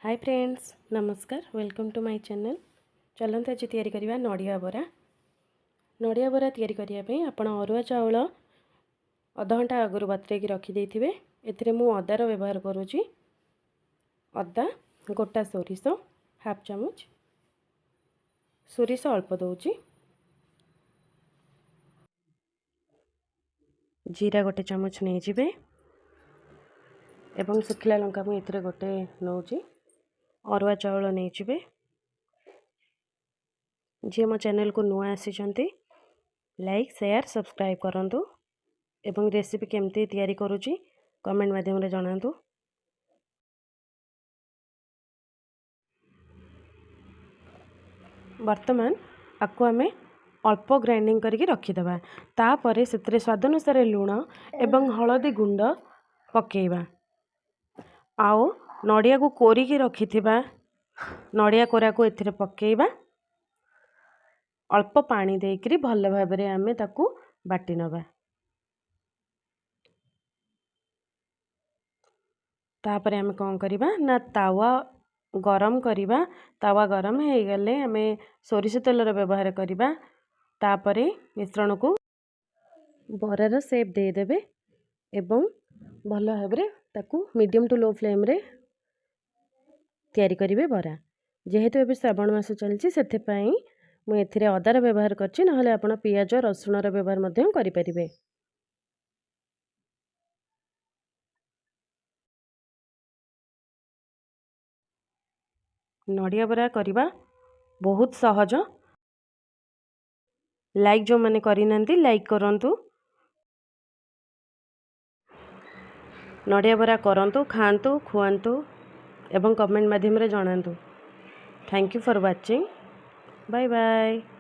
High friends, ନମସ୍କାର। Welcome to my channel. ଚାଲନ୍ତୁ, ଆଜି ତିଆରି କରିବା ନଡ଼ିଆ ବରା। ନଡ଼ିଆ ବରା ତିଆରି କରିବା ପାଇଁ ଆପଣ ଅରୁଆ ଚାଉଳ ଅଧଘଣ୍ଟା ଆଗରୁ ବତୁରେଇକି ରଖିଦେଇଥିବେ। ଏଥିରେ ମୁଁ ଅଦାର ବ୍ୟବହାର କରୁଛି। ଅଦା, ଗୋଟା ସୋରିଷ ହାଫ୍ ଚାମଚ, ସୋରିଷ ଅଳ୍ପ ଦେଉଛି। ଜିରା 1 ଚାମଚ ନେଇଯିବେ ଏବଂ ଶୁଖିଲା ଲଙ୍କା ମୁଁ ଏଥିରେ ଗୋଟେ ନେଉଛି। ଅରୁଆ ଚାଉଳ ନେଇଯିବେ। ଯିଏ ମୋ ଚ୍ୟାନେଲକୁ ନୂଆ ଆସିଛନ୍ତି, ଲାଇକ୍, ସେୟାର, ସବସ୍କ୍ରାଇବ୍ କରନ୍ତୁ ଏବଂ ରେସିପି କେମିତି ତିଆରି କରୁଛି କମେଣ୍ଟ ମାଧ୍ୟମରେ ଜଣାନ୍ତୁ। ବର୍ତ୍ତମାନ ଆକୁ ଆମେ ଅଳ୍ପ ଗ୍ରାଇଣ୍ଡିଙ୍ଗ କରିକି ରଖିଦେବା। ତାପରେ ସେଥିରେ ସ୍ୱାଦ ଅନୁସାରେ ଲୁଣ ଏବଂ ହଳଦୀ ଗୁଣ୍ଡ ପକାଇବା ଆଉ ନଡ଼ିଆକୁ କୋରିକି ରଖିଥିବା ନଡ଼ିଆ କୋରାକୁ ଏଥିରେ ପକାଇବା। ଅଳ୍ପ ପାଣି ଦେଇକରି ଭଲ ଭାବରେ ଆମେ ତାକୁ ବାଟି ନେବା। ତାପରେ ଆମେ କ'ଣ କରିବା ନା ତାୱା ଗରମ କରିବା। ତାୱା ଗରମ ହେଇଗଲେ ଆମେ ସୋରିଷ ତେଲର ବ୍ୟବହାର କରିବା। ତାପରେ ମିଶ୍ରଣକୁ ବରାର ସେପ୍ ଦେଇଦେବେ ଏବଂ ଭଲ ଭାବରେ ତାକୁ ମିଡ଼ିୟମ୍ ଟୁ ଲୋ ଫ୍ଲେମ୍ରେ ତିଆରି କରିବେ ବରା। ଯେହେତୁ ଏବେ ଶ୍ରାବଣ ମାସ ଚାଲିଛି, ସେଥିପାଇଁ ମୁଁ ଏଥିରେ ଅଦାର ବ୍ୟବହାର କରିଛି, ନହେଲେ ଆପଣ ପିଆଜ, ରସୁଣର ବ୍ୟବହାର ମଧ୍ୟ କରିପାରିବେ। ନଡ଼ିଆ ବରା କରିବା ବହୁତ ସହଜ। ଲାଇକ୍ ଯେଉଁମାନେ କରିନାହାନ୍ତି, ଲାଇକ୍ କରନ୍ତୁ। ନଡ଼ିଆ ବରା କରନ୍ତୁ, ଖାଆନ୍ତୁ, ଖୁଆନ୍ତୁ ଏବଂ କମେଣ୍ଟ ମାଧ୍ୟମରେ ଜଣାନ୍ତୁ। Thank you for watching. Bye bye.